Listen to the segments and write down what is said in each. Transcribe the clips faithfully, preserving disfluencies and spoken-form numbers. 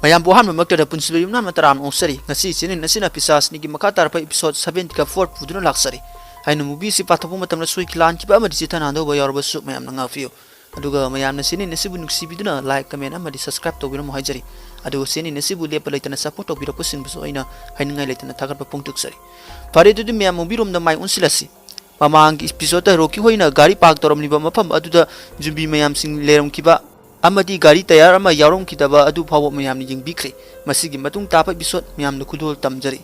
ꯃꯌꯥꯝꯕꯨ ꯑꯍꯥꯟꯕꯃꯛꯇꯗ ꯄꯨꯟꯁꯤꯕ ꯌꯨꯝꯅꯥꯝꯅ ꯇꯔꯥꯝꯅ ꯑꯣꯛꯆꯔꯤ꯫ ꯉꯁꯤ ꯆꯦꯅꯦꯜ ꯑꯁꯤꯅ ꯄꯤꯁꯥꯁꯅꯤꯒꯤ ꯃꯈꯥ ꯇꯥꯔꯛꯄ episode seventy-four ꯄꯨꯗꯨꯅ ꯂꯥꯛꯆꯔꯤ꯫ ꯍꯥꯏꯅ movie ꯑꯁꯤ ꯄꯥꯊꯣꯛꯄ ꯃꯇꯝꯗ ꯁꯣꯏꯈꯤ ꯂꯥꯟꯈꯤꯕ ꯑꯃꯗꯤ ꯆꯤꯊ ꯅꯥꯟꯗꯧꯕ ꯌꯥꯎꯔꯕꯁꯨ ꯃꯌꯥꯝꯅ ꯉꯥꯛꯄꯤꯌꯨ꯫ ꯑꯗꯨꯒ ꯃꯌꯥꯝꯅ ꯆꯦꯅꯦꯜ ꯑꯁꯤꯕꯨ ꯅꯨꯡꯁꯤꯕꯤꯗꯨꯅ like, comment ꯑꯃꯗꯤ subscribe ꯇꯧꯕꯤꯔꯝꯃꯨ ꯍꯥꯏꯖꯔꯤ꯫ ꯑꯗꯨꯒ ꯆꯦꯅꯦꯜ ꯑꯁꯤꯕꯨ ꯂꯦꯞꯄ ꯂꯩꯇꯅ support ꯇꯧꯕꯤꯔꯛꯄꯁꯤꯡꯕꯨꯁꯨ ꯑꯩꯅ ꯍꯥꯏꯅꯤꯡꯉꯥꯏ ꯂꯩꯇꯅ ꯊꯥꯒꯠꯄ ꯐꯣꯡꯗꯣꯛꯆꯔꯤ꯫ ꯐꯔꯦ, ꯑꯗꯨꯗꯤ ꯃꯌꯥꯝ movie ꯔꯣꯝꯗ ꯃꯥꯏ ꯑꯣꯟꯁꯤꯜꯂꯁꯤ꯫ ꯃꯃꯥꯡꯒꯤ episode ꯗ ꯔꯣꯀꯤ ꯍꯣꯏꯅ ꯒꯥꯔꯤ park ꯇꯧꯔꯝꯂꯤꯕ ꯃꯐꯝ ꯑꯗꯨꯗ ꯌꯨꯝꯕꯤ ꯃꯌꯥꯝꯁꯤꯡ ꯂꯩꯔꯝꯈꯤꯕ ꯑꯃꯗꯤ ꯒꯥꯔꯤ tyre ꯑꯃ ꯌꯥꯎꯔꯝꯈꯤꯗꯕ ꯑꯗꯨ ꯐꯥꯎꯕ ꯃꯌꯥꯝꯅ ꯌꯦꯡꯕꯤꯈ꯭ꯔꯦ꯫ ꯃꯁꯤꯒꯤ ꯃꯇꯨꯡ ꯇꯥꯕ episode ꯃꯌꯥꯝꯗ ꯈꯨꯗꯣꯜ ꯇꯝꯖꯔꯤ꯫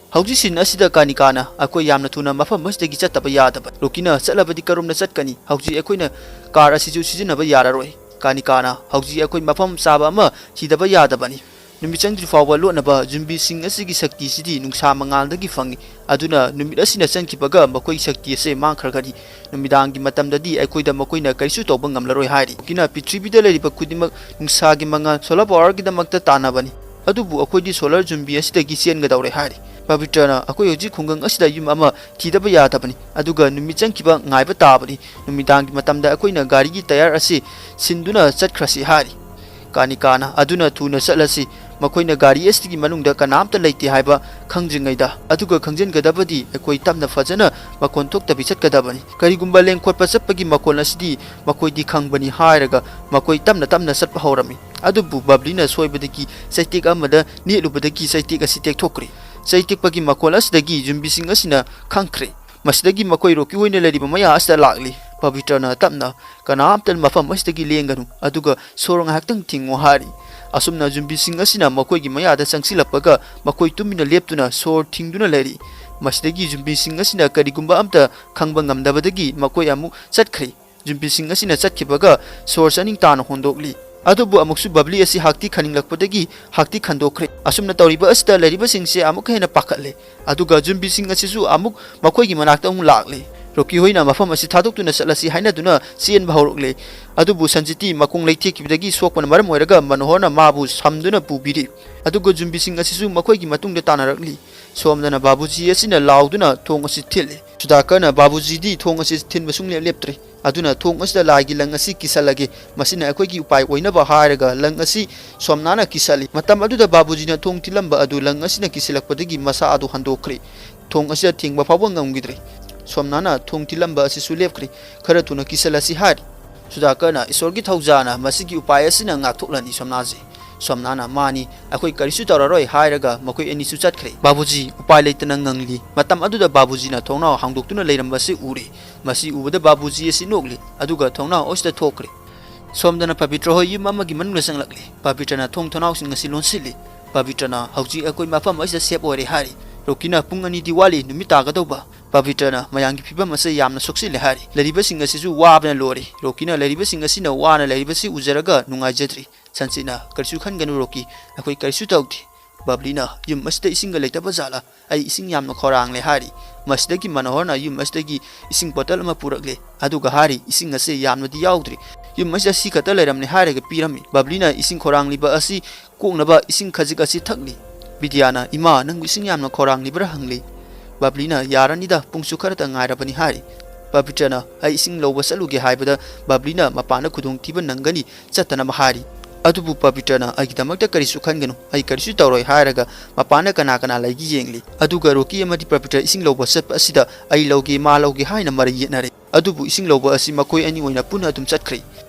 ꯍꯧꯖꯤꯛ scene ꯑꯁꯤꯗ ꯀꯥꯅꯤꯀꯥꯅ ꯑꯩꯈꯣꯏ ꯌꯥꯝꯅ ꯊꯨꯅ ꯃꯐꯝ ꯑꯁꯤꯗꯒꯤ ꯆꯠꯇꯕ ꯌꯥꯗꯕ꯫ ꯔꯣꯀꯤꯅ ꯆꯠꯂꯕꯗꯤ ꯀꯔꯣꯝꯗ ꯆꯠꯀꯅꯤ? ꯍꯧꯖꯤꯛ ꯑꯩꯈꯣꯏꯅ car ꯑꯁꯤꯁꯨ ꯁꯤꯖꯤꯟꯅꯕ ꯌꯥꯔꯔꯣꯏ꯫ ꯀꯥꯅꯤꯀꯥꯅ ꯍꯧꯖꯤꯛ ꯑꯩꯈꯣꯏ ꯃꯐꯝ ꯆꯥꯕ ꯑꯃ ꯊꯤꯗꯕ ꯌꯥꯗꯕꯅꯤ꯫ ꯅꯨꯃꯤꯠ ꯆꯪꯗ꯭ꯔꯤ ꯐꯥꯎꯕ ꯂꯣꯠꯅꯕ ꯌꯨꯝꯕꯤꯁꯤꯡ ꯑꯁꯤꯒꯤ ꯁꯛꯇꯤꯁꯤꯗꯤ ꯅꯨꯡꯁꯥ ꯃꯉꯥꯜꯗꯒꯤ ꯐꯪꯏ꯫ ꯑꯗꯨꯅ ꯅꯨꯃꯤꯠ ꯑꯁꯤꯅ ꯆꯪꯈꯤꯕꯒ ꯃꯈꯣꯏꯒꯤ ꯁꯛꯇꯤ ꯑꯁꯤ ꯃꯥꯡꯈ꯭ꯔꯒꯅꯤ꯫ ꯅꯨꯃꯤꯗꯥꯡꯒꯤ ꯃꯇꯝꯗꯗꯤ ꯑꯩꯈꯣꯏꯗ ꯃꯈꯣꯏꯅ ꯀꯔꯤꯁꯨ ꯇꯧꯕ ꯉꯝꯂꯔꯣꯏ ꯍꯥꯏꯔꯤ꯫ ꯔꯣꯀꯤꯅ ꯄ꯭ꯔꯤꯊꯤꯕꯤꯗ ꯂꯩꯔꯤꯕ ꯈꯨꯗꯤꯡꯃꯛ ꯅꯨꯡꯁꯥꯒꯤ ꯃꯉꯥꯜ, solar power ꯒꯤꯗꯃꯛꯇ ꯇꯥꯟꯅꯕꯅꯤ꯫ ꯑꯗꯨꯕꯨ ꯑꯩꯈꯣꯏꯗꯤ solar ꯌꯨꯝꯕꯤ ꯑꯁꯤꯗꯒꯤ ꯆꯦꯟꯒꯗꯧꯔꯦ ꯍꯥꯏꯔꯤ꯫ ꯄꯕꯤꯇ꯭ꯔꯅ ꯑꯩꯈꯣꯏ ꯍꯧꯖꯤꯛ ꯈꯨꯡꯒꯪ ꯑꯁꯤꯗ ꯌꯨꯝ ꯑꯃ ꯊꯤꯗꯕ ꯌꯥꯗꯕꯅꯤ꯫ ꯑꯗꯨꯒ ꯅꯨꯃꯤꯠ ꯆꯪꯈꯤꯕ ꯉꯥꯏꯕ ꯇꯥꯕꯅꯤ꯫ ꯅꯨꯃꯤꯗꯥꯡꯒꯤ ꯃꯇꯝꯗ ꯑꯩꯈꯣꯏꯅ ꯒꯥꯔꯤꯒꯤ tyre ꯑꯁꯤ ꯁꯤꯟꯗꯨꯅ ꯆꯠꯈ꯭ꯔꯁꯤ ꯍꯥꯏꯔꯤ꯫ ꯀꯥꯅꯤꯀꯥꯅ ꯑꯗꯨꯅ ꯊꯨꯅ ꯆꯠꯂꯁꯤ꯫ ꯃꯈꯣꯏꯅ ꯒꯥꯔꯤ ꯑꯁꯤꯒꯤ ꯃꯅꯨꯡꯗ ꯀꯅꯥꯝꯇ ꯂꯩꯇꯦ ꯍꯥꯏꯕ ꯈꯪꯗ꯭ꯔꯤꯉꯩꯗ꯫ ꯑꯗꯨꯒ ꯈꯪꯖꯤꯟꯒꯗꯕꯗꯤ ꯑꯩꯈꯣꯏ ꯇꯞꯅ ꯐꯖꯅ ꯃꯈꯣꯟ ꯊꯣꯛꯇꯕꯤ ꯆꯠꯀꯗꯕꯅꯤ꯫ ꯀꯔꯤꯒꯨꯝꯕ ꯂꯦꯡꯈꯣꯠꯄ ꯆꯠꯄꯒꯤ ꯃꯈꯣꯜ ꯑꯁꯤꯗꯤ ꯃꯈꯣꯏꯗꯤ ꯈꯪꯕꯅꯤ ꯍꯥꯏꯔꯒ ꯃꯈꯣꯏ ꯇꯞꯅ ꯇꯞꯅ ꯆꯠꯄ ꯍꯧꯔꯝꯃꯤ꯫ ꯑꯗꯨꯕꯨ ꯕꯕ꯭ꯂꯤꯅ ꯁꯣꯏꯕꯗꯒꯤ ꯆꯩꯇꯦꯛ ꯑꯃꯗ ꯅꯦꯠꯂꯨꯕꯗꯒꯤ ꯆꯩꯇꯦꯛ ꯑꯁꯤ ꯇꯦꯛꯊꯣꯛꯈ꯭ꯔꯦ꯫ ꯆꯩꯇꯦꯛꯄꯒꯤ ꯃꯈꯣꯜ ꯑꯁꯤꯗꯒꯤ ꯌꯨꯝꯕꯤꯁꯤꯡ ꯑꯁꯤꯅ ꯈꯪꯈ꯭ꯔꯦ꯫ ꯃꯁꯤꯗꯒꯤ ꯃꯈꯣꯏ ꯔꯣꯀꯤ ꯍꯣꯏꯅ ꯂꯩꯔꯤꯕ ꯃꯌꯥ ꯑꯁꯤꯗ ꯂꯥꯛꯂꯤ꯫ ꯄꯕꯤꯇ꯭ꯔꯅ ꯇꯞꯅ, "ꯀꯅꯥꯝꯇ ꯃꯐꯝ ꯑꯁꯤꯗꯒꯤ ꯂꯦꯡꯒꯅꯨ, ꯑꯗꯨꯒ ꯁꯣꯔ ꯉꯥꯏꯍꯥꯛꯇꯪ ꯊꯤꯡꯉꯨ" ꯍꯥꯏꯔꯤ꯫ ꯑꯁꯨꯝꯅ ꯌꯨꯝꯕꯤꯁꯤꯡ ꯑꯁꯤꯅ ꯃꯈꯣꯏꯒꯤ ꯃꯌꯥꯗ ꯆꯪꯁꯤꯜꯂꯛꯄꯒ ꯃꯈꯣꯏ ꯇꯨꯃꯤꯟꯅ ꯂꯦꯞꯇꯨꯅ ꯁꯣꯔ ꯊꯤꯡꯗꯨꯅ ꯂꯩꯔꯤ꯫ ꯃꯁꯤꯗꯒꯤ ꯌꯨꯝꯕꯤꯁꯤꯡ ꯑꯁꯤꯅ ꯀꯔꯤꯒꯨꯝꯕ ꯑꯝꯇ ꯈꯪꯕ ꯉꯝꯗꯕꯗꯒꯤ ꯃꯈꯣꯏ ꯑꯃꯨꯛ ꯆꯠꯈ꯭ꯔꯦ꯫ ꯌꯨꯝꯕꯤꯁꯤꯡ ꯑꯁꯤꯅ ꯆꯠꯈꯤꯕꯒ ꯁꯣꯔ ꯆꯥꯅꯤꯡ ꯇꯥꯅ ꯍꯣꯟꯗꯣꯛꯂꯤ꯫ ꯑꯗꯨꯕꯨ ꯑꯃꯨꯛꯁꯨ ꯕꯕ꯭ꯂꯤ ꯑꯁꯤ ꯍꯥꯛꯊꯤ ꯈꯟꯅꯤꯡꯂꯛꯄꯗꯒꯤ ꯍꯥꯛꯊꯤ ꯈꯟꯗꯣꯛꯈ꯭ꯔꯦ꯫ ꯑꯁꯨꯝꯅ ꯇꯧꯔꯤꯕ ꯑꯁꯤꯗ ꯂꯩꯔꯤꯕꯁꯤꯡꯁꯦ ꯑꯃꯨꯛꯀ ꯍꯦꯟꯅ ꯄꯥꯈꯠꯂꯦ꯫ ꯑꯗꯨꯒ ꯌꯨꯝꯕꯤꯁꯤꯡ ꯑꯁꯤꯁꯨ ꯑꯃꯨꯛ ꯃꯈꯣꯏꯒꯤ ꯃꯅꯥꯛꯇ ꯑꯃꯨꯛ ꯂꯥꯛꯂꯦ꯫ ꯔꯣꯀꯤ ꯍꯣꯏꯅ ꯃꯐꯝ ꯑꯁꯤ ꯊꯥꯗꯣꯛꯇꯨꯅ ꯆꯠꯂꯁꯤ ꯍꯥꯏꯅꯗꯨꯅ ꯆꯦꯟꯕ ꯍꯧꯔꯛꯂꯦ꯫ ꯑꯗꯨꯕꯨ ꯁꯟꯖꯤꯠꯇꯤ ꯃꯈꯣꯡ ꯂꯩꯊꯦꯛꯈꯤꯕꯗꯒꯤ ꯁꯣꯛꯄꯅ ꯃꯔꯝ ꯑꯣꯏꯔꯒ ꯃꯅꯣꯍꯔꯅ ꯃꯥꯕꯨ ꯁꯝꯗꯨꯅ ꯄꯨꯕꯤꯔꯤ꯫ ꯑꯗꯨꯒ ꯌꯨꯝꯕꯤꯁꯤꯡ ꯑꯁꯤꯁꯨ ꯃꯈꯣꯏꯒꯤ ꯃꯇꯨꯡꯗ ꯇꯥꯟꯅꯔꯛꯂꯤ꯫ ꯁꯣꯝꯗꯅ ꯕꯥꯕꯨꯖꯤ ꯑꯁꯤꯅ ꯂꯥꯎꯗꯨꯅ ꯊꯣꯡ ꯑꯁꯤ ꯊꯤꯜꯂꯤ꯫ ꯁꯨꯗꯥꯀꯔꯅ ꯕꯥꯕꯨꯖꯤꯗꯤ ꯊꯣꯡ ꯑꯁꯤ ꯊꯤꯟꯕ ꯁꯨꯡꯂꯦꯞ ꯂꯦꯞꯇ꯭ꯔꯦ꯫ ꯑꯗꯨꯅ ꯊꯣꯡ ꯑꯁꯤꯗ ꯂꯥꯏꯒꯤ ꯂꯪ ꯑꯁꯤ ꯀꯤꯁꯜꯂꯒꯦ, ꯃꯁꯤꯅ ꯑꯩꯈꯣꯏꯒꯤ ꯎꯄꯥꯏ ꯑꯣꯏꯅꯕ ꯍꯥꯏꯔꯒ ꯂꯪ ꯑꯁꯤ ꯁꯣꯝꯅꯥꯅ ꯀꯤꯁꯜꯂꯤ꯫ ꯃꯇꯝ ꯑꯗꯨꯗ ꯕꯥꯕꯨꯖꯤꯅ ꯊꯣꯡ ꯊꯤꯜꯂꯝꯕ ꯑꯗꯨ ꯂꯪ ꯑꯁꯤꯅ ꯀꯤꯁꯤꯜꯂꯛꯄꯗꯒꯤ ꯃꯁꯥ ꯑꯗꯨ ꯍꯟꯗꯣꯛꯈ꯭ꯔꯦ꯫ ꯊꯣꯡ ꯑꯁꯤꯗ ꯊꯤꯡꯕ ꯐꯥꯎꯕ ꯉꯝꯈꯤꯗ꯭ꯔꯦ꯫ ꯁꯣꯝꯅꯥꯅ ꯊꯣꯡ ꯊꯤꯜꯂꯝꯕ ꯑꯁꯤꯁꯨ ꯂꯦꯞꯈ꯭ꯔꯦ꯫ "ꯈꯔ ꯊꯨꯅ ꯀꯤꯁꯜꯂꯁꯤ" ꯍꯥꯏꯔꯤ꯫ ꯁꯨꯗꯥꯀꯔꯅ, "ꯏꯁꯣꯔꯒꯤ ꯊꯧꯖꯥꯅ ꯃꯁꯤꯒꯤ ꯎꯄꯥꯏ ꯑꯁꯤꯅ ꯉꯥꯛꯊꯣꯛꯂꯅꯤ ꯁꯣꯝꯅꯥꯁꯦ"꯫ ꯁꯣꯝꯅꯥꯅ, "ꯃꯥꯅꯤ, ꯑꯩꯈꯣꯏ ꯀꯔꯤꯁꯨ ꯇꯧꯔꯔꯣꯏ" ꯍꯥꯏꯔꯒ ꯃꯈꯣꯏ ꯑꯅꯤꯁꯨ ꯆꯠꯈ꯭ꯔꯦ꯫ ꯕꯥꯕꯨꯖꯤ ꯎꯄꯥꯏ ꯂꯩꯇꯅ ꯉꯪꯂꯤ꯫ ꯃꯇꯝ ꯑꯗꯨꯗ ꯕꯥꯕꯨꯖꯤꯅ ꯊꯣꯡꯅꯥꯎ ꯍꯥꯡꯗꯣꯛꯇꯨꯅ ꯂꯩꯔꯝꯕꯁꯤ ꯎꯔꯦ꯫ ꯃꯁꯤ ꯎꯕꯗ ꯕꯥꯕꯨꯖꯤ ꯑꯁꯤ ꯅꯣꯛꯂꯤ, ꯑꯗꯨꯒ ꯊꯣꯡꯅꯥꯎ ꯑꯁꯤꯗ ꯊꯣꯛꯈ꯭ꯔꯦ꯫ ꯁꯣꯝꯗꯅ ꯄꯕꯤꯇ꯭ꯔ ꯍꯣꯏ ꯌꯨꯝ ꯑꯃꯒꯤ ꯃꯅꯨꯡꯗ ꯆꯪꯂꯛꯂꯤ꯫ ꯄꯕꯤꯇ꯭ꯔꯅ ꯊꯣꯡ ꯊꯣꯡꯅꯥꯎꯁꯤꯡ ꯑꯁꯤ ꯂꯣꯟꯁꯤꯜꯂꯤ꯫ ꯄꯕꯤꯇ꯭ꯔꯅ, "ꯍꯧꯖꯤꯛ ꯑꯩꯈꯣꯏ ꯃꯐꯝ ꯑꯁꯤꯗ ꯁꯦꯞ ꯑꯣꯏꯔꯦ" ꯍꯥꯏꯔꯤ꯫ ꯔꯣꯀꯤꯅ, "ꯄꯨꯡ ꯑꯅꯤꯗꯤ ꯋꯥꯠꯂꯤ ꯅꯨꯃꯤꯠ ꯇꯥꯒꯗꯧꯕ"꯫ ꯄꯕꯤꯇ꯭ꯔꯅ, "ꯃꯌꯥꯝꯒꯤ ꯐꯤꯕꯝ ꯑꯁꯤ ꯌꯥꯝꯅ ꯁꯣꯛꯆꯤꯜꯂꯦ" ꯍꯥꯏꯔꯤ꯫ "ꯂꯩꯔꯤꯕꯁꯤꯡ ꯑꯁꯤꯁꯨ ꯋꯥꯕꯅ ꯂꯣꯏꯔꯦ"꯫ ꯔꯣꯀꯤꯅ, "ꯂꯩꯔꯤꯕꯁꯤꯡ ꯑꯁꯤꯅ ꯋꯥꯅ ꯂꯩꯔꯤꯕꯁꯤ ꯎꯖꯔꯒ ꯅꯨꯡꯉꯥꯏꯖꯗ꯭ꯔꯤ"꯫ ꯁꯟꯆꯤꯠꯅ, "ꯀꯔꯤꯁꯨ ꯈꯟꯒꯅꯨ ꯔꯣꯀꯤ, ꯑꯩꯈꯣꯏ ꯀꯔꯤꯁꯨ ꯇꯧꯗꯦ"꯫ ꯕꯕ꯭ꯂꯤꯅ, "ꯌꯨꯝ ꯑꯁꯤꯗ ꯏꯁꯤꯡꯒ ꯂꯩꯇꯕ ꯖꯥꯠꯂꯥ? ꯑꯩ ꯏꯁꯤꯡ ꯌꯥꯝꯅ ꯈꯧꯔꯥꯡꯂꯦ" ꯍꯥꯏꯔꯤ꯫ ꯃꯁꯤꯗꯒꯤ ꯃꯅꯣꯍꯔꯅ ꯌꯨꯝ ꯑꯁꯤꯗꯒꯤ ꯏꯁꯤꯡ ꯕꯣꯇꯜ ꯑꯃ ꯄꯨꯔꯛꯂꯦ꯫ ꯑꯗꯨꯒ ꯍꯥꯏꯔꯤ, "ꯏꯁꯤꯡ ꯑꯁꯤ ꯌꯥꯝꯅꯗꯤ ꯌꯥꯎꯗ꯭ꯔꯤ꯫ ꯌꯨꯝ ꯑꯁꯤꯗ ꯁꯤ ꯈꯛꯇ ꯂꯩꯔꯝꯂꯦ" ꯍꯥꯏꯔꯒ ꯄꯤꯔꯝꯃꯤ꯫ ꯕꯕ꯭ꯂꯤꯅ ꯏꯁꯤꯡ ꯈꯧꯔꯥꯡꯂꯤꯕ ꯑꯁꯤ ꯀꯣꯛꯅꯕ ꯏꯁꯤꯡ ꯈꯖꯤꯛ ꯑꯁꯤ ꯊꯛꯂꯤ꯫ ꯕꯤꯗ꯭ꯌꯥꯅ, "ꯏꯃꯥ, ꯅꯪꯕꯨ ꯏꯁꯤꯡ ꯌꯥꯝꯅ ꯈꯧꯔꯥꯡꯂꯤꯕ꯭ꯔꯥ?" ꯍꯪꯂꯤ꯫ ꯕꯕ꯭ꯂꯤꯅ, "ꯌꯥꯔꯅꯤꯗ, ꯄꯨꯡꯁꯨ ꯈꯔꯇ ꯉꯥꯏꯔꯕꯅꯤ" ꯍꯥꯏꯔꯤ꯫ ꯄꯕꯤꯇ꯭ꯔꯅ, "ꯑꯩ ꯏꯁꯤꯡ ꯂꯧꯕ ꯆꯠꯂꯨꯒꯦ" ꯍꯥꯏꯕꯗ ꯕꯕ꯭ꯂꯤꯅ ꯃꯄꯥꯟꯗ ꯈꯨꯗꯣꯡꯊꯤꯕ ꯅꯪꯒꯅꯤ, ꯆꯠꯇꯅꯕ ꯍꯥꯏꯔꯤ꯫ ꯑꯗꯨꯕꯨ ꯄꯕꯤꯇ꯭ꯔꯅ, "ꯑꯩꯒꯤꯗꯃꯛꯇ ꯀꯔꯤꯁꯨ ꯈꯟꯒꯅꯨ, ꯑꯩ ꯀꯔꯤꯁꯨ ꯇꯧꯔꯣꯏ" ꯍꯥꯏꯔꯒ ꯃꯄꯥꯟꯗ ꯀꯅꯥ ꯀꯅꯥ ꯂꯩꯒꯦ ꯌꯦꯡꯂꯤ꯫ ꯑꯗꯨꯒ ꯔꯣꯀꯤ ꯑꯃꯗꯤ ꯄꯕꯤꯇ꯭ꯔ ꯏꯁꯤꯡ ꯂꯧꯕ ꯆꯠꯄ ꯑꯁꯤꯗ, "ꯑꯩ ꯂꯧꯒꯦ, ꯃꯥ ꯂꯧꯒꯦ" ꯍꯥꯏꯅ ꯃꯔꯩ ꯌꯦꯠꯅꯔꯦ꯫ ꯑꯗꯨꯕꯨ ꯏꯁꯤꯡ ꯂꯧꯕ ꯑꯁꯤ ꯃꯈꯣꯏ ꯑꯅꯤ ꯑꯣꯏꯅ ꯄꯨꯟꯅ ꯑꯗꯨꯝ ꯆꯠꯈ꯭ꯔꯦ꯫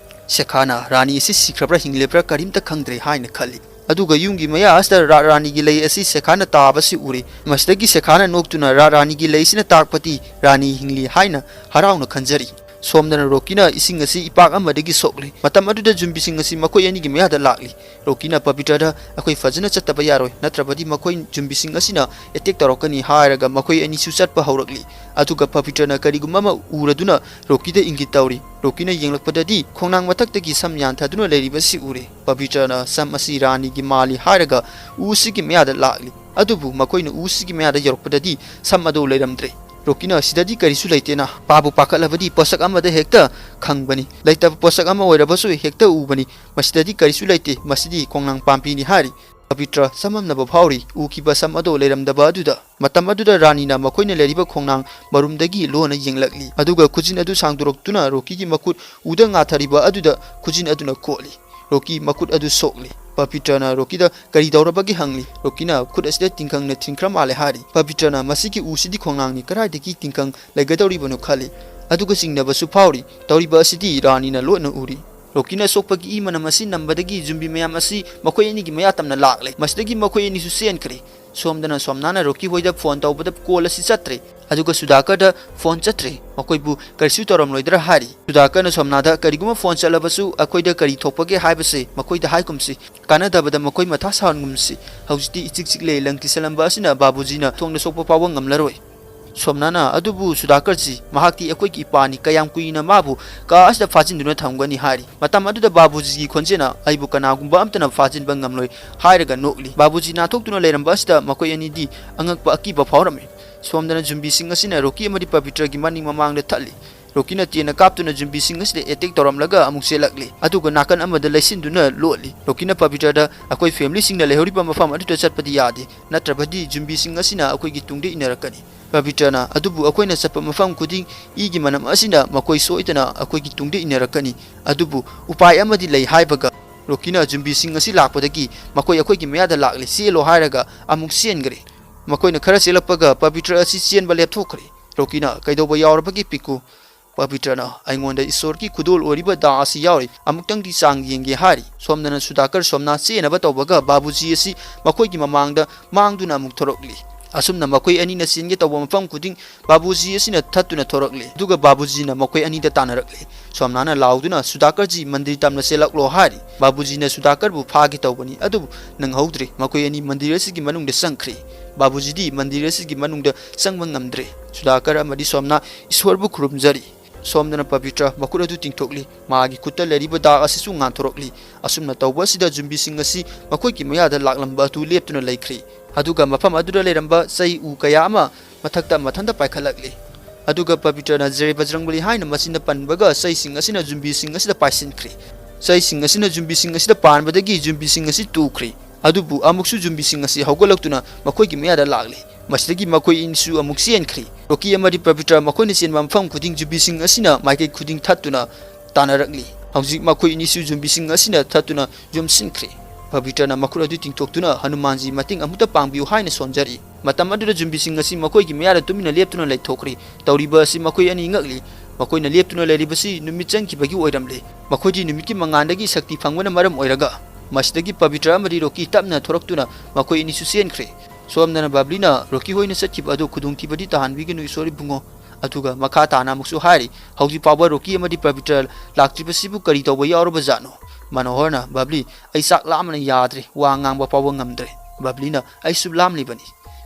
ꯁꯦꯈꯥꯅ, "ꯔꯥꯅꯤ ꯑꯁꯤ ꯁꯤꯈ꯭ꯔꯕ꯭ꯔꯥ ꯍꯤꯡꯂꯤꯕ꯭ꯔꯥ ꯀꯔꯤꯝꯇ ꯈꯪꯗ꯭ꯔꯦ" ꯍꯥꯏꯅ ꯈꯜꯂꯤ꯫ ꯑꯗꯨꯒ ꯌꯨꯝꯒꯤ ꯃꯌꯥ ꯑꯁꯤꯗ ꯔꯥ ꯔꯥꯅꯤꯒꯤ ꯂꯩ ꯑꯁꯤ ꯁꯦꯈꯥꯅ ꯇꯥꯕꯁꯤ ꯎꯔꯦ꯫ ꯃꯁꯤꯗꯒꯤ ꯁꯦꯈꯥꯅ ꯅꯣꯛꯇꯨꯅ, "ꯔꯥ ꯔꯥꯅꯤꯒꯤ ꯂꯩꯁꯤꯅ ꯇꯥꯛꯄꯗꯤ ꯔꯥꯅꯤ ꯍꯤꯡꯂꯤ" ꯍꯥꯏꯅ ꯍꯔꯥꯎꯅ ꯈꯟꯖꯔꯤ꯫ ꯁꯣꯝꯗꯅ ꯔꯣꯀꯤꯅ ꯏꯁꯤꯡ ꯑꯁꯤ ꯏꯄꯥꯛ ꯑꯃꯗꯒꯤ ꯁꯣꯛꯂꯤ꯫ ꯃꯇꯝ ꯑꯗꯨꯗ ꯖꯨꯝꯕꯤꯁꯤꯡ ꯑꯁꯤ ꯃꯈꯣꯏ ꯑꯅꯤꯒꯤ ꯃꯌꯥꯗ ꯂꯥꯛꯂꯤ꯫ ꯔꯣꯀꯤꯅ ꯄꯕꯤꯇ꯭ꯔꯗ, "ꯑꯩꯈꯣꯏ ꯐꯖꯅ ꯆꯠꯇꯕ ꯌꯥꯔꯣꯏ, ꯅꯠꯇ꯭ꯔꯕꯗꯤ ꯃꯈꯣꯏ ꯖꯨꯝꯕꯤꯁꯤꯡ ꯑꯁꯤꯅ ꯑꯦꯇꯦꯛ ꯇꯧꯔꯛꯀꯅꯤ" ꯍꯥꯏꯔꯒ ꯃꯈꯣꯏ ꯑꯅꯤꯁꯨ ꯆꯠꯄ ꯍꯧꯔꯛꯂꯤ꯫ ꯑꯗꯨꯒ ꯄꯕꯤꯇ꯭ꯔꯅ ꯀꯔꯤꯒꯨꯝꯕ ꯑꯃ ꯎꯔꯗꯨꯅ ꯔꯣꯀꯤꯗ ꯏꯪꯒꯤꯠ ꯇꯧꯔꯤ꯫ ꯔꯣꯀꯤꯅ ꯌꯦꯡꯂꯛꯄꯗꯗꯤ ꯈꯣꯡꯅꯥꯡ ꯃꯊꯛꯇꯒꯤ ꯁꯝ ꯌꯥꯟꯊꯗꯨꯅ ꯂꯩꯔꯤꯕꯁꯤ ꯎꯔꯦ꯫ ꯄꯕꯤꯇ꯭ꯔꯅ, "ꯁꯝ ꯑꯁꯤ ꯔꯥꯅꯤꯒꯤ ꯃꯥꯜꯂꯤ" ꯍꯥꯏꯔꯒ ꯎꯁꯤꯒꯤ ꯃꯌꯥꯗ ꯂꯥꯛꯂꯤ꯫ ꯑꯗꯨꯕꯨ ꯃꯈꯣꯏꯅ ꯎꯁꯤꯒꯤ ꯃꯌꯥꯗ ꯌꯧꯔꯛꯄꯗꯗꯤ ꯁꯝ ꯑꯗꯨ ꯂꯩꯔꯝꯗ꯭ꯔꯦ꯫ ꯔꯣꯀꯤꯅ, "ꯁꯤꯗꯗꯤ ꯀꯔꯤꯁꯨ ꯂꯩꯇꯦꯅ, ꯄꯥꯕꯨ ꯄꯥꯈꯠꯂꯕꯗꯤ ꯄꯣꯠꯁꯛ ꯑꯃꯗ ꯍꯦꯛꯇ ꯈꯪꯕꯅꯤ, ꯂꯩꯇꯕ ꯄꯣꯠꯁꯛ ꯑꯃ ꯑꯣꯏꯔꯕꯁꯨ ꯍꯦꯛꯇ ꯎꯕꯅꯤ, ꯃꯁꯤꯗꯗꯤ ꯀꯔꯤꯁꯨ ꯂꯩꯇꯦ, ꯃꯁꯤꯗꯤ ꯈꯣꯡꯅꯥꯡ ꯄꯥꯝꯕꯤꯅꯤ" ꯍꯥꯏꯔꯤ꯫ ꯄꯕꯤꯇ꯭ꯔ ꯆꯃꯝꯅꯕ ꯐꯥꯎꯔꯤ꯫ ꯎꯈꯤꯕ ꯁꯝ ꯑꯗꯣ ꯂꯩꯔꯝꯗꯕ ꯑꯗꯨꯗ꯫ ꯃꯇꯝ ꯑꯗꯨꯗ ꯔꯥꯅꯤꯅ ꯃꯈꯣꯏꯅ ꯂꯩꯔꯤꯕ ꯈꯣꯡꯅꯥꯡ ꯃꯔꯨꯝꯗꯒꯤ ꯂꯣꯟꯅ ꯌꯦꯡꯂꯛꯂꯤ꯫ ꯑꯗꯨꯒ ꯈꯨꯖꯤꯟ ꯑꯗꯨ ꯁꯥꯡꯗꯣꯔꯛꯇꯨꯅ ꯔꯣꯀꯤꯒꯤ ꯃꯈꯨꯠ ꯎꯗ ꯉꯥꯊꯔꯤꯕ ꯑꯗꯨꯗ ꯈꯨꯖꯤꯟ ꯑꯗꯨꯅ ꯀꯣꯠꯂꯤ꯫ ꯔꯣꯀꯤ ꯃꯈꯨꯠ ꯑꯗꯨ ꯁꯣꯛꯂꯤ꯫ ꯄꯕꯤꯇ꯭ꯔꯅ ꯔꯣꯀꯤꯗ ꯀꯔꯤ ꯇꯧꯔꯕꯒꯦ ꯍꯪꯂꯤ꯫ ꯔꯣꯀꯤꯅ ꯈꯨꯠ ꯑꯁꯤꯗ ꯇꯤꯡꯈꯪꯅ ꯊꯤꯟꯈ꯭ꯔ ꯃꯥꯜꯂꯦ ꯍꯥꯏꯔꯤ꯫ ꯄꯕꯤꯇ꯭ꯔꯅ ꯃꯁꯤꯒꯤ ꯎꯁꯤꯗꯤ ꯈꯣꯡꯅꯥꯡꯅꯤ, ꯀꯗꯥꯏꯗꯒꯤ ꯇꯤꯡꯈꯪ ꯂꯩꯒꯗꯧꯔꯤꯕꯅꯣ ꯈꯜꯂꯤ꯫ ꯑꯗꯨꯒ ꯆꯤꯡꯅꯕꯁꯨ ꯐꯥꯎꯔꯤ꯫ ꯇꯧꯔꯤꯕ ꯑꯁꯤꯗꯤ ꯔꯥꯅꯤꯅ ꯂꯣꯠꯅ ꯎꯔꯤ꯫ ꯔꯣꯀꯤꯅ ꯁꯣꯛꯄꯒꯤ ꯏ ꯃꯅꯝ ꯑꯁꯤ ꯅꯝꯕꯗꯒꯤ ꯖꯨꯝꯕꯤ ꯃꯌꯥꯝ ꯑꯁꯤ ꯃꯈꯣꯏ ꯑꯅꯤꯒꯤ ꯃꯌꯥ ꯇꯝꯅ ꯂꯥꯛꯂꯦ꯫ ꯃꯁꯤꯗꯒꯤ ꯃꯈꯣꯏ ꯑꯅꯤꯁꯨ ꯆꯦꯟꯈ꯭ꯔꯦ꯫ ꯁꯣꯝꯗꯅ ꯁꯣꯝꯅꯥꯅ ꯔꯣꯀꯤ ꯍꯣꯏꯗ ꯐꯣꯟ ꯇꯧꯕꯗ ꯀꯣꯜ ꯑꯁꯤ ꯆꯠꯇ꯭ꯔꯦ꯫ ꯑꯗꯨꯒ ꯁꯨꯗꯥꯀꯔꯗ ꯐꯣꯟ ꯆꯠꯇ꯭ꯔꯦ꯫ ꯃꯈꯣꯏꯕꯨ ꯀꯔꯤꯁꯨ ꯇꯧꯔꯝꯂꯣꯏꯗ꯭ꯔꯥ ꯍꯥꯏꯔꯤ꯫ ꯁꯨꯗꯥꯀꯔꯅ ꯁꯣꯝꯅꯥꯗ ꯀꯔꯤꯒꯨꯝꯕ ꯐꯣꯟ ꯆꯠꯂꯕꯁꯨ ꯑꯩꯈꯣꯏꯗ ꯀꯔꯤ ꯊꯣꯛꯄꯒꯦ ꯍꯥꯏꯕꯁꯦ ꯃꯈꯣꯏꯗ ꯍꯥꯏꯒꯨꯝꯁꯤ꯫ ꯀꯥꯟꯅꯗꯕꯗ ꯃꯈꯣꯏ ꯃꯊꯥ ꯁꯥꯍꯟꯒꯨꯝꯁꯤ꯫ ꯍꯧꯖꯤꯛꯇꯤ ꯏꯆꯤꯛ ꯆꯤꯛꯂꯦ, ꯂꯪ ꯀꯤꯁꯜꯂꯝꯕ ꯑꯁꯤꯅ ꯕꯥꯕꯨꯖꯤꯅ ꯊꯣꯡꯗ ꯁꯣꯛꯄ ꯐꯥꯎꯕ ꯉꯝꯂꯔꯣꯏ꯫ ꯁꯣꯝꯅꯥꯅ ꯑꯗꯨꯕꯨ ꯁꯨꯗꯥꯀꯔꯖꯤ, ꯃꯍꯥꯛꯇꯤ ꯑꯩꯈꯣꯏꯒꯤ ꯏꯄꯥꯅꯤ, ꯀꯌꯥꯝ ꯀꯨꯏꯅ ꯃꯥꯕꯨ ꯀꯥ ꯑꯁꯤꯗ ꯐꯥꯖꯤꯟꯗꯨꯅ ꯊꯝꯒꯅꯤ ꯍꯥꯏꯔꯤ꯫ ꯃꯇꯝ ꯑꯗꯨꯗ ꯕꯥꯕꯨꯖꯤꯒꯤ ꯈꯣꯟꯖꯦꯜꯅ ꯑꯩꯕꯨ ꯀꯅꯥꯒꯨꯝꯕ ꯑꯃꯠꯇꯅ ꯐꯥꯖꯤꯟꯕ ꯉꯝꯂꯣꯏ ꯍꯥꯏꯔꯒ ꯅꯣꯛꯂꯤ꯫ ꯕꯥꯕꯨꯖꯤ ꯅꯥꯟꯊꯣꯛꯇꯨꯅ ꯂꯩꯔꯝꯕ ꯑꯁꯤꯗ ꯃꯈꯣꯏ ꯑꯅꯤꯗꯤ ꯑꯉꯛꯄ ꯑꯀꯤꯕ ꯐꯥꯎꯔꯝꯃꯤ꯫ ꯁꯣꯝꯗꯅ ꯖꯨꯝꯕꯤꯁꯤꯡ ꯑꯁꯤꯅ ꯔꯣꯀꯤ ꯑꯃꯗꯤ ꯄꯕꯤꯇ꯭ꯔꯒꯤ ꯃꯅꯤꯡ ꯃꯃꯥꯡꯗ ꯊꯠꯂꯤ꯫ ꯔꯣꯀꯤꯅ ꯇꯦꯟꯅ ꯀꯥꯞꯇꯨꯅ ꯖꯨꯝꯕꯤꯁꯤꯡ ꯑꯁꯤꯗ ꯑꯦꯇꯦꯛ ꯇꯧꯔꯝꯂꯒ ꯑꯃꯨꯛ ꯆꯦꯜꯂꯛꯂꯤ꯫ ꯑꯗꯨꯒ ꯅꯥꯀꯟ ꯑꯃꯗ ꯂꯩꯁꯤꯟꯗꯨꯅ ꯂꯣꯠꯂꯤ꯫ ꯔꯣꯀꯤꯅ ꯄꯕꯤꯇ꯭ꯔꯗ ꯑꯩꯈꯣꯏ ꯐꯦꯃꯤꯂꯤꯁꯤꯡꯅ ꯂꯩꯍꯧꯔꯤꯕ ꯃꯐꯝ ꯑꯗꯨꯗ ꯆꯠꯄꯗꯤ ꯌꯥꯗꯦ, ꯅꯠꯇ꯭ꯔꯕꯗꯤ ꯖꯨꯝꯕꯤꯁꯤꯡ ꯑꯁꯤꯅ ꯑꯩꯈꯣꯏꯒꯤ ꯇꯨꯡꯗ ꯏꯟꯅꯔꯛꯀꯅꯤ꯫ ꯄꯕꯤꯇ꯭ꯔꯅ ꯑꯗꯨꯕꯨ ꯑꯩꯈꯣꯏꯅ ꯆꯠꯄ ꯃꯐꯝ ꯈꯨꯗꯤꯡ ꯏꯒꯤ ꯃꯅꯝ ꯑꯁꯤꯅ ꯃꯈꯣꯏ ꯁꯣꯏꯗꯅ ꯑꯩꯈꯣꯏꯒꯤ ꯇꯨꯡꯗ ꯏꯟꯅꯔꯛꯀꯅꯤ꯫ ꯑꯗꯨꯕꯨ ꯎꯄꯥꯏ ꯑꯃꯗꯤ ꯂꯩ ꯍꯥꯏꯕꯒ ꯔꯣꯀꯤꯅ ꯖꯨꯝꯕꯤꯁꯤꯡ ꯑꯁꯤ ꯂꯥꯛꯄꯗꯒꯤ ꯃꯈꯣꯏ ꯑꯩꯈꯣꯏꯒꯤ ꯃꯌꯥꯗ ꯂꯥꯛꯂꯦ, ꯆꯦꯜꯂꯣ ꯍꯥꯏꯔꯒ ꯑꯃꯨꯛ ꯆꯦꯟꯈ꯭ꯔꯦ꯫ ꯃꯈꯣꯏꯅ ꯈꯔ ꯆꯦꯜꯂꯛꯄꯒ ꯄꯕꯤꯇ꯭ꯔ ꯑꯁꯤ ꯆꯦꯟꯕ ꯂꯦꯞꯊꯣꯛꯈ꯭ꯔꯦ꯫ ꯔꯣꯀꯤꯅ ꯀꯩꯗꯧꯕ ꯌꯥꯎꯔꯕꯒꯦ ꯄꯤꯀꯨ? ꯄꯕꯤꯇ꯭ꯔꯅ ꯑꯩꯉꯣꯟꯗ ꯏꯁꯣꯔꯒꯤ ꯈꯨꯗꯣꯜ ꯑꯣꯏꯔꯤꯕ ꯗꯥ ꯑꯁꯤ ꯌꯥꯎꯔꯤ, ꯑꯃꯨꯛꯇꯪꯗꯤ ꯆꯥꯡ ꯌꯦꯡꯒꯦ ꯍꯥꯏꯔꯤ꯫ ꯁꯣꯝꯗꯅ ꯁꯨꯗꯥꯀꯔ ꯁꯣꯝꯅꯥ ꯆꯦꯟꯅꯕ ꯇꯧꯕꯒ ꯕꯥꯕꯨꯖꯤ ꯑꯁꯤ ꯃꯈꯣꯏꯒꯤ ꯃꯃꯥꯡꯗ ꯃꯥꯡꯗꯨꯅ ꯑꯃꯨꯛ ꯊꯣꯔꯛꯂꯤ꯫ ꯑꯁꯨꯝꯅ ꯃꯈꯣꯏ ꯑꯅꯤꯅ ꯆꯦꯟꯒꯦ ꯇꯧꯕ ꯃꯐꯝ ꯈꯨꯗꯤꯡ ꯕꯥꯕꯨꯖꯤ ꯑꯁꯤꯅ ꯊꯠꯇꯨꯅ ꯊꯣꯔꯛꯂꯤ꯫ ꯑꯗꯨꯒ ꯕꯥꯕꯨꯖꯤꯅ ꯃꯈꯣꯏ ꯑꯅꯤꯗ ꯇꯥꯟꯅꯔꯛꯂꯤ꯫ ꯁꯣꯝꯅꯥꯅ ꯂꯥꯎꯗꯨꯅ ꯁꯨꯗꯥꯀꯔꯖꯤ ꯃꯟꯗꯤꯔ ꯇꯝꯅ ꯆꯦꯜꯂꯛꯂꯣ ꯍꯥꯏꯔꯤ꯫ ꯕꯥꯕꯨꯖꯤꯅ ꯁꯨꯗꯥꯀꯔꯕꯨ ꯐꯥꯒꯦ ꯇꯧꯕꯅꯤ, ꯑꯗꯨꯕꯨ ꯅꯪꯍꯧꯗ꯭ꯔꯦ꯫ ꯃꯈꯣꯏ ꯑꯅꯤ ꯃꯟꯗꯤꯔ ꯑꯁꯤꯒꯤ ꯃꯅꯨꯡꯗ ꯆꯪꯈ꯭ꯔꯦ꯫ ꯕꯥꯕꯨꯖꯤꯗꯤ ꯃꯟꯗꯤꯔ ꯑꯁꯤꯒꯤ ꯃꯅꯨꯡꯗ ꯆꯪꯕ ꯉꯝꯗ꯭ꯔꯦ꯫ ꯁꯨꯗꯥꯀꯔ ꯑꯃꯗꯤ ꯁꯣꯝꯅꯥ ꯏꯁꯣꯔꯕꯨ ꯈꯨꯔꯨꯝꯖꯔꯤ꯫ ꯁꯣꯝꯗꯅ ꯄꯕꯤꯇ꯭ꯔ ꯃꯈꯨꯠ ꯑꯗꯨ ꯇꯤꯡꯊꯣꯛꯂꯤ꯫ ꯃꯥꯒꯤ ꯈꯨꯠꯇ ꯂꯩꯔꯤꯕ ꯗꯥꯛ ꯑꯁꯤꯁꯨ ꯉꯥꯟꯊꯣꯔꯛꯂꯤ꯫ ꯑꯁꯨꯝꯅ ꯇꯧꯕ ꯑꯁꯤꯗ ꯖꯨꯝꯕꯤꯁꯤꯡ ꯑꯁꯤ ꯃꯈꯣꯏꯒꯤ ꯃꯌꯥꯗ ꯂꯥꯛꯂꯝꯕ ꯑꯗꯨ ꯂꯦꯞꯇꯨꯅ ꯂꯩꯈ꯭ꯔꯦ꯫ ꯑꯗꯨꯒ ꯃꯐꯝ ꯑꯗꯨꯗ ꯂꯩꯔꯝꯕ ꯆꯩ ꯎ ꯀꯌꯥ ꯑꯃ ꯃꯊꯛꯇ ꯃꯊꯟꯇ ꯄꯥꯏꯈꯠꯂꯛꯂꯤ꯫ ꯑꯗꯨꯒ ꯄꯕꯤꯇ꯭ꯔꯅ "ꯖꯦ ꯕꯖꯔꯪꯕꯂꯤ" ꯍꯥꯏꯅ ꯃꯆꯤꯟꯗ ꯄꯟꯕꯒ ꯆꯩꯁꯤꯡ ꯑꯁꯤꯅ ꯖꯨꯝꯕꯤꯁꯤꯡ ꯑꯁꯤꯗ ꯄꯥꯏꯁꯤꯟꯈ꯭ꯔꯦ꯫ ꯆꯩꯁꯤꯡ ꯑꯁꯤꯅ ꯖꯨꯝꯕꯤꯁꯤꯡ ꯑꯁꯤꯗ ꯄꯥꯟꯕꯗꯒꯤ ꯖꯨꯝꯕꯤꯁꯤꯡ ꯑꯁꯤ ꯇꯨꯈ꯭ꯔꯦ꯫ ꯑꯗꯨꯕꯨ ꯑꯃꯨꯛꯁꯨ ꯖꯨꯝꯕꯤꯁꯤꯡ ꯑꯁꯤ ꯍꯧꯒꯠꯂꯛꯇꯨꯅ ꯃꯈꯣꯏꯒꯤ ꯃꯌꯥꯗ ꯂꯥꯛꯂꯤ꯫ ꯃꯁꯤꯗꯒꯤ ꯃꯈꯣꯏ ꯑꯅꯤꯁꯨ ꯑꯃꯨꯛ ꯆꯦꯟꯈ꯭ꯔꯤ꯫ ꯔꯣꯀꯤ ꯑꯃꯗꯤ ꯄꯕꯤꯇ꯭ꯔ ꯃꯈꯣꯏꯅ ꯆꯦꯟꯕ ꯃꯐꯝ ꯈꯨꯗꯤꯡ ꯖꯨꯝꯕꯤꯁꯤꯡ ꯑꯁꯤꯅ ꯃꯥꯏꯀꯩ ꯈꯨꯗꯤꯡ ꯊꯠꯇꯨꯅ ꯇꯥꯟꯅꯔꯛꯂꯤ꯫ ꯍꯧꯖꯤꯛ ꯃꯈꯣꯏ ꯑꯅꯤꯁꯨ ꯖꯨꯝꯕꯤꯁꯤꯡ ꯑꯁꯤꯅ ꯊꯠꯇꯨꯅ ꯌꯣꯝꯁꯤꯟꯈ꯭ꯔꯦ꯫ ꯄꯕꯤꯇ꯭ꯔꯅ ꯃꯈꯨꯠ ꯑꯗꯨ ꯇꯤꯡꯊꯣꯛꯇꯨꯅ ꯍꯅꯨꯃꯥꯟꯖꯤ ꯃꯇꯦꯡ ꯑꯃꯨꯛꯇ ꯄꯥꯡꯕꯤꯌꯨ ꯍꯥꯏꯅ ꯁꯣꯟꯖꯔꯤ꯫ ꯃꯇꯝ ꯑꯗꯨꯗ ꯖꯨꯝꯕꯤꯁꯤꯡ ꯑꯁꯤ ꯃꯈꯣꯏꯒꯤ ꯃꯌꯥꯗ ꯇꯨꯃꯤꯟꯅ ꯂꯦꯞꯇꯨꯅ ꯂꯩꯊꯣꯛꯈ꯭ꯔꯤ꯫ ꯇꯧꯔꯤꯕ ꯑꯁꯤ ꯃꯈꯣꯏ ꯑꯅꯤ ꯉꯛꯂꯤ꯫ ꯃꯈꯣꯏꯅ ꯂꯦꯞꯇꯨꯅ ꯂꯩꯔꯤꯕꯁꯤ ꯅꯨꯃꯤꯠ ꯆꯪꯈꯤꯕꯒꯤ ꯑꯣꯏꯔꯝꯂꯦ꯫ ꯃꯈꯣꯏꯗꯤ ꯅꯨꯃꯤꯠꯀꯤ ꯃꯉꯥꯜꯗꯒꯤ ꯁꯛꯇꯤ ꯐꯪꯕꯅ ꯃꯔꯝ ꯑꯣꯏꯔꯒ꯫ ꯃꯁꯤꯗꯒꯤ ꯄꯕꯤꯇ꯭ꯔ ꯑꯃꯗꯤ ꯔꯣꯀꯤ ꯇꯞꯅ ꯊꯣꯔꯛꯇꯨꯅ ꯃꯈꯣꯏ ꯑꯅꯤꯁꯨ ꯆꯦꯟꯈ꯭ꯔꯦ꯫ ꯁꯣꯝꯗꯅ ꯕꯕ꯭ꯂꯤꯅ ꯔꯣꯀꯤ ꯍꯣꯏꯅ ꯆꯠꯈꯤꯕ ꯑꯗꯨ ꯈꯨꯗꯣꯡꯊꯤꯕꯗꯤ ꯇꯥꯍꯟꯕꯤꯒꯅꯨ ꯏꯁꯣꯔ ꯏꯕꯨꯡꯉꯣ꯫ ꯑꯗꯨꯒ ꯃꯈꯥ ꯇꯥꯅ ꯑꯃꯨꯛꯁꯨ ꯍꯥꯏꯔꯤ, ꯍꯧꯖꯤꯛ ꯐꯥꯎꯕ ꯔꯣꯀꯤ ꯑꯃꯗꯤ ꯄꯕꯤꯇ꯭ꯔ ꯂꯥꯛꯇ꯭ꯔꯤꯕꯁꯤꯕꯨ ꯀꯔꯤ ꯇꯧꯕ ꯌꯥꯎꯔꯕꯖꯥꯠꯅꯣ? ꯃꯅꯣꯍꯔꯅ, ꯕꯕ꯭ꯂꯤ, ꯑꯩ ꯆꯥꯛ ꯂꯥꯝꯕꯅ ꯌꯥꯗ꯭ꯔꯦ, ꯋꯥ ꯉꯥꯡꯕ ꯐꯥꯎꯕ ꯉꯝꯗ꯭ꯔꯦ꯫ ꯕꯕ꯭ꯂꯤꯅ, ꯑꯩꯁꯨ ꯂꯥꯝꯂꯤꯕꯅꯤ꯫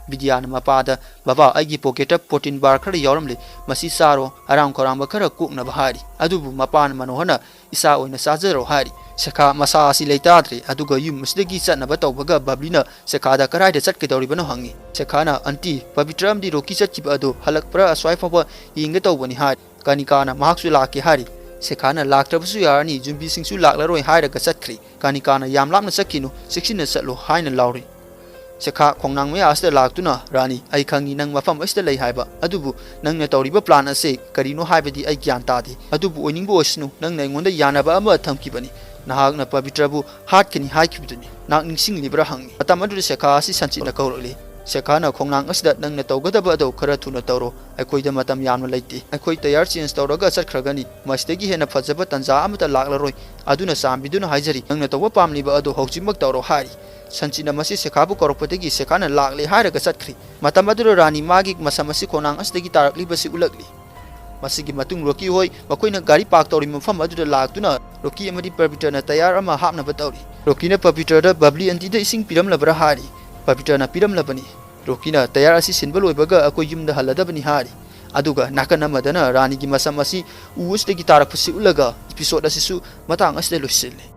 ꯕꯤꯗ꯭ꯌꯥꯅ ꯃꯄꯥꯗ, ꯕꯕꯥ, ꯑꯩꯒꯤ ꯄꯣꯀꯦꯠꯇ ꯄ꯭ꯔꯣꯇꯤꯟ ꯕꯥꯔ ꯈꯔ ꯌꯥꯎꯔꯝꯂꯦ, ꯃꯁꯤ ꯆꯥꯔꯣ, ꯑꯔꯥꯝ ꯈꯧꯔꯥꯡꯕ ꯈꯔ ꯀꯣꯛꯅꯕ ꯍꯥꯏꯔꯤ꯫ ꯑꯗꯨꯕꯨ ꯃꯄꯥꯅ ꯃꯅꯣꯍꯔꯅ, ꯏꯆꯥ ꯑꯣꯏꯅ ꯆꯥꯖꯔꯣ ꯍꯥꯏꯔꯤ꯫ ꯁꯦꯈꯥ ꯃꯁꯥ ꯑꯁꯤ ꯂꯩꯇꯥꯗ꯭ꯔꯦ, ꯑꯗꯨꯒ ꯌꯨꯝ ꯑꯁꯤꯗꯒꯤ ꯆꯠꯅꯕ ꯇꯧꯕꯒ ꯕꯕ꯭ꯂꯤꯅ ꯁꯦꯈꯥꯗ ꯀꯔꯥꯏꯗ ꯆꯠꯀꯗꯧꯔꯤꯕꯅꯣ ꯍꯪꯉꯤ꯫ ꯁꯦꯈꯥꯅ, ꯑꯟꯇꯤ, ꯄꯕꯤꯇ꯭ꯔ ꯑꯃꯗꯤ ꯔꯣꯀꯤ ꯆꯠꯈꯤꯕ ꯑꯗꯨ ꯍꯜꯂꯛꯄ꯭ꯔꯥ ꯑꯁ꯭ꯋꯥꯏ ꯐꯥꯎꯕ ꯌꯦꯡꯒꯦ ꯇꯧꯕꯅꯤ ꯍꯥꯏꯔꯤ꯫ ꯀꯅꯤꯀꯥꯅ ꯃꯍꯥꯛꯁꯨ ꯂꯥꯛꯀꯦ ꯍꯥꯏꯔꯤ꯫ ꯁꯦꯈꯥꯅ ꯂꯥꯛꯇ꯭ꯔꯕꯁꯨ ꯌꯥꯔꯅꯤ, ꯖꯨꯝꯕꯤꯁꯤꯡꯁꯨ ꯂꯥꯛꯂꯔꯣꯏ ꯍꯥꯏꯔꯒ ꯆꯠꯈ꯭ꯔꯤ꯫ ꯀꯅꯤꯀꯥꯅ ꯌꯥꯝ ꯂꯥꯞꯅ ꯆꯠꯈꯤꯅꯨ, ꯆꯦꯛꯁꯤꯟꯅ ꯆꯠꯂꯨ ꯍꯥꯏꯅ ꯂꯥꯎꯔꯤ꯫ ꯁꯦꯈꯥ ꯈꯣꯡꯅꯥꯡ ꯃꯌꯥ ꯑꯁꯤꯗ ꯂꯥꯛꯇꯨꯅ, ꯔꯥꯅꯤ, ꯑꯩ ꯈꯪꯉꯤ ꯅꯪ ꯃꯐꯝ ꯑꯁꯤꯗ ꯂꯩ ꯍꯥꯏꯕ, ꯑꯗꯨꯕꯨ ꯅꯪꯅ ꯇꯧꯔꯤꯕ ꯄ꯭ꯂꯥꯟ ꯑꯁꯤ ꯀꯔꯤꯅꯣ ꯍꯥꯏꯕꯗꯤ ꯑꯩ ꯒ꯭ꯌꯥꯟ ꯇꯥꯗꯦ꯫ ꯑꯗꯨꯕꯨ ꯑꯣꯏꯅꯤꯡꯕ ꯑꯣꯏꯁꯅꯨ, ꯅꯪꯅ ꯑꯩꯉꯣꯟꯗ ꯌꯥꯅꯕ ꯑꯃ ꯊꯝꯈꯤꯕꯅꯤ꯫ ꯅꯍꯥꯛꯅ ꯄꯕꯤꯇ꯭ꯔꯕꯨ ꯍꯥꯠꯀꯅꯤ ꯍꯥꯏꯈꯤꯕꯗꯨꯅꯤ꯫ ꯅꯍꯥꯛ ꯅꯤꯡꯁꯤꯡꯂꯤꯕ꯭ꯔꯥ ꯍꯪꯉꯤ꯫ ꯃꯇꯝ ꯑꯗꯨꯗ ꯁꯦꯈꯥ ꯑꯁꯤ ꯁꯟꯆꯤꯠꯅ ꯀꯧꯔꯛꯂꯤ꯫ ꯁꯦꯈꯥꯅ ꯈꯣꯡꯅꯥꯡ ꯑꯁꯤꯗ ꯅꯪꯅ ꯇꯧꯒꯗꯕ ꯑꯗꯨ ꯈꯔ ꯊꯨꯅ ꯇꯧꯔꯣ꯫ ꯑꯩꯈꯣꯏꯗ ꯃꯇꯝ ꯌꯥꯝꯅ ꯂꯩꯇꯦ꯫ ꯑꯩꯈꯣꯏ ꯇꯌꯥꯔ ꯆꯦꯟꯖ ꯇꯧꯔꯒ ꯆꯠꯈ꯭ꯔꯒꯅꯤ꯫ ꯃꯁꯤꯗꯒꯤ ꯍꯦꯟꯅ ꯐꯖꯕ ꯇꯟꯖꯥ ꯑꯃꯠꯇ ꯂꯥꯛꯂꯔꯣꯏ꯫ ꯑꯗꯨꯅ ꯆꯥꯟꯕꯤꯗꯨꯅ ꯍꯥꯏꯖꯔꯤ, ꯅꯪꯅ ꯇꯧꯕ ꯄꯥꯝꯂꯤꯕ ꯑꯗꯨ ꯍꯧꯖꯤꯛꯃꯛ ꯇꯧꯔꯣ ꯍꯥꯏꯔꯤ꯫ ꯁꯟꯆꯤꯠꯅ ꯃꯁꯤ ꯁꯦꯈꯥꯕꯨ ꯀꯧꯔꯛꯄꯗꯒꯤ ꯁꯦꯈꯥꯅ ꯂꯥꯛꯂꯦ ꯍꯥꯏꯔꯒ ꯆꯠꯈ꯭ꯔꯤ꯫ ꯃꯇꯝ ꯑꯗꯨꯗ ꯔꯥꯅꯤ ꯃꯥꯒꯤ ꯃꯁꯝ ꯑꯁꯤ ꯈꯣꯡꯅꯥꯡ ꯑꯁꯤꯗꯒꯤ ꯇꯥꯔꯛꯂꯤꯕꯁꯤ ꯎꯠꯂꯛꯂꯤ꯫ ꯃꯁꯤꯒꯤ ꯃꯇꯨꯡ ꯔꯣꯀꯤ ꯍꯣꯏ ꯃꯈꯣꯏꯅ ꯒꯥꯔꯤ ꯄꯥꯔꯛ ꯇꯧꯔꯤꯕ ꯃꯐꯝ ꯑꯗꯨꯗ ꯂꯥꯛꯇꯨꯅ ꯔꯣꯀꯤ ꯑꯃꯗꯤ ꯄꯕꯤꯇ꯭ꯔꯅ ꯇꯌꯥꯔ ꯑꯃ ꯍꯥꯞꯅꯕ ꯇꯧꯔꯤ꯫ ꯔꯣꯀꯤꯅ ꯄꯕꯤꯇ꯭ꯔꯗ ꯕꯕ꯭ꯂꯤ ꯑꯟꯇꯤꯗ ꯏꯁꯤꯡ ꯄꯤꯔꯝꯂꯕ꯭ꯔꯥ ꯍꯥꯏꯔꯤ꯫ ꯄꯕꯤꯇ꯭ꯔꯅ ꯄꯤꯔꯝꯂꯕꯅꯤ꯫ ꯔꯣꯀꯤꯅ ꯇꯌꯥꯔ ꯑꯁꯤ ꯁꯤꯟꯕ ꯂꯣꯏꯕꯒ ꯑꯩꯈꯣꯏ ꯌꯨꯝꯗ ꯍꯜꯂꯗꯕꯅꯤ ꯍꯥꯏꯔꯤ꯫ ꯑꯗꯨꯒ ꯅꯥꯀꯟ ꯑꯃꯗꯅ ꯔꯥꯅꯤꯒꯤ ꯃꯁꯝ ꯑꯁꯤ ꯎ ꯑꯁꯤꯗꯒꯤ ꯇꯥꯔꯛꯄꯁꯤ ꯎꯠꯂꯒ ꯏꯄꯤꯁꯣꯗ ꯑꯁꯤꯁꯨ ꯃꯇꯥꯡ ꯑꯁꯤꯗ ꯂꯣꯏꯁꯤꯜꯂꯤ꯫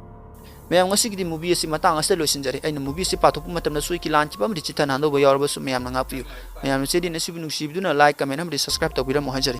ꯃꯌꯥꯝ, ꯉꯁꯤꯒꯤꯗꯤ movie ꯑꯁꯤ ꯃꯇꯥꯡ ꯑꯁꯤꯗ ꯂꯣꯏꯁꯤꯟꯖꯔꯦ꯫ ꯑꯩꯅ movie ꯑꯁꯤ ꯄꯥꯊꯣꯛꯄ ꯃꯇꯝꯗ ꯁꯣꯏꯈꯤ ꯂꯥꯟꯈꯤꯕ ꯑꯃꯗꯤ ꯆꯤꯠꯊ ꯅꯥꯟꯗꯧꯕ ꯌꯥꯎꯔꯕꯁꯨ ꯃꯌꯥꯝꯅ ꯉꯥꯛꯄꯤꯌꯨ꯫ ꯃꯌꯥꯝꯅ ꯆꯦꯔꯤꯟ ꯑꯁꯤꯕꯨ ꯅꯨꯡꯁꯤꯕꯤꯗꯨꯅ like, comment ꯑꯃꯗꯤ subscribe ꯇꯧꯕꯤꯔꯝꯃꯨ ꯍꯥꯏꯖꯔꯤ꯫